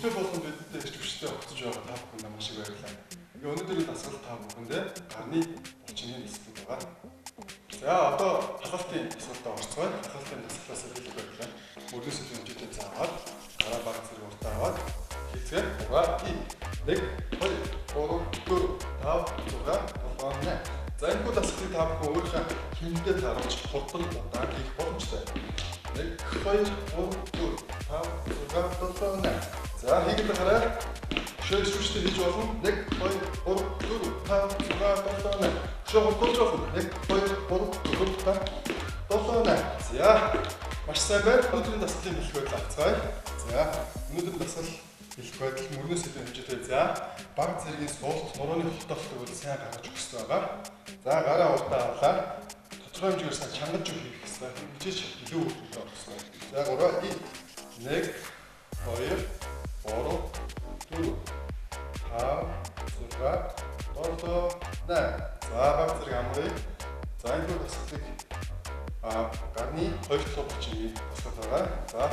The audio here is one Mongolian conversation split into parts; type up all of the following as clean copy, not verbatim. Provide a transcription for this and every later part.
Өглөө болгон бидэнтэй ирж хүчтэй огцож байгаа та бүхэндээ маш их баярлалаа. Ингээ өнөөдрийн дасгал та бүхэндээ гарны булчингийн дасгал байгаа. За одоо халаалтын дасгалд орцгоё. Халаалтын дасгалаас бэлэг байлаа. Мөрнөөс илүү хэмжээтэй зааваад гараа баг зэрэг уртаа аваад хийцгээ. 3 1 2 3 4 5 6 7 8. За энэ дасгалыг та бүхэн өөрийнхөө хэмжээндээ тааруулж хурдан удаан хийх боломжтой. 1 2 3 4 5 6 7 8. За хийгээд хараа. Шөө шүштэй хийж болно. 1 2 3 4 5 6 7 8. Шөө хурдуулж болно. 1 2 3 4 5 7 8. За маш сайн байна. Өнөөдрийн дасгалын бэлэг байдал авцгаая. За өнөөдрийн дасгал бэлэг байдал мөрнөөс илүү хэмжээтэй. За баг зэргийн суулт нурууны хотоолтыг бол сайн гаргаж өгөх хэрэгтэй байгаа. За гараа уртаа авлаа. Тодорхой хэмжээгээр сайн чангаж өгөх хэрэгтэй. Хэмжээч илүү үр дүнтэй болох хэрэгтэй. За 3 1 2 3 4 5 6 7 8. За баг зэрэг амрыг. За энэ дасгалыг гарны 2 дахь булчингийн дасгал байгаа. За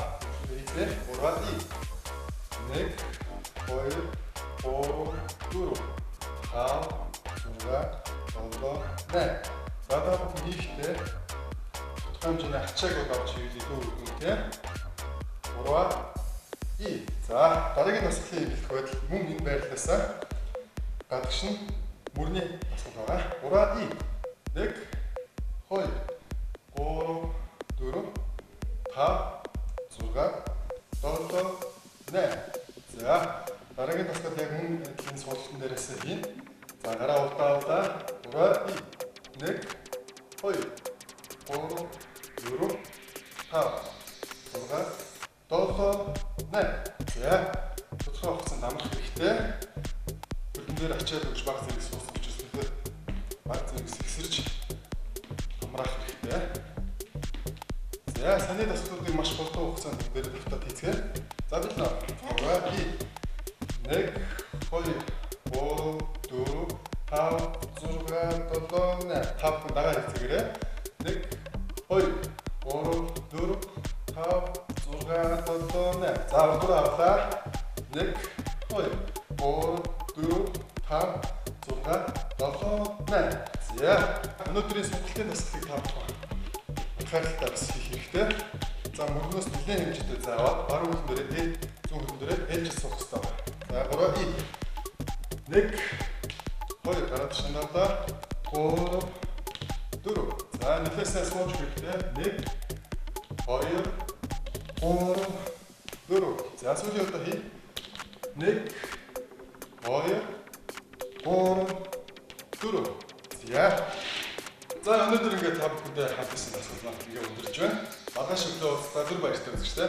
хийлээ. 3 1 2 3 4 5 6 7 8. За та бүхэн хийхдээ тодорхой хэмжээний ачааг бол авч хийвэл илүү үр дүнтэй. 3 И. За дараагийн дасгалын бэлэх байдал мөн энэ байрлалаасаа гадагш нь мөрний дасгал байгаа. 3 И 1 2 3 4 5 6 7 8. За дараагийн дасгал яг мөн адилхан суулгалтан дээрээс хийн. За гараа урдаа авлаа. 3 И 1 2 3 4 5 6 7 8. За тодорхой хугацаанд амрах хэрэгтэй. Хөлн дээр ачаал өгч баг зэрэг суусан учраас бид баг зэрэг сэгсэрч амрах хэрэгтэй. За саний дасгалуудыг маш хурдан хугацаанд бүгдээр тавтаад хийцгээе. За бэлэн. 3 1 2 3 4 5 6 7 8. Та бүхэн дагаа хийцгээрэй. 1 2 3 4 5 6 7 8. За урдуур авлаа. 1 2 3 4 5 6 7 8. За өнөөдрийн сонголтын дасгалыг та бүхэн анхааралтай бас хийх хэрэгтэй. За мөрнөөс нэлээд хэмжээтэй зааваад баруун хөлн дээрээ зүүн хөлн дээрээ ээлжиж суух хэрэгтэй байна. За 3 1 2 гараад шинавлаа. 3 4. За нэлээд сайн сууж хэрэгтэй. 1 2 3 4. За сүүлийн удаа хий. 1 2 3 4. За. За өнөөдөр ингээд та бүхэндээ хамт байсан дасгал ингээд өндөрж байна. Маргааш өглөө уулзлаа. Түр баяртай үзэгчтэй.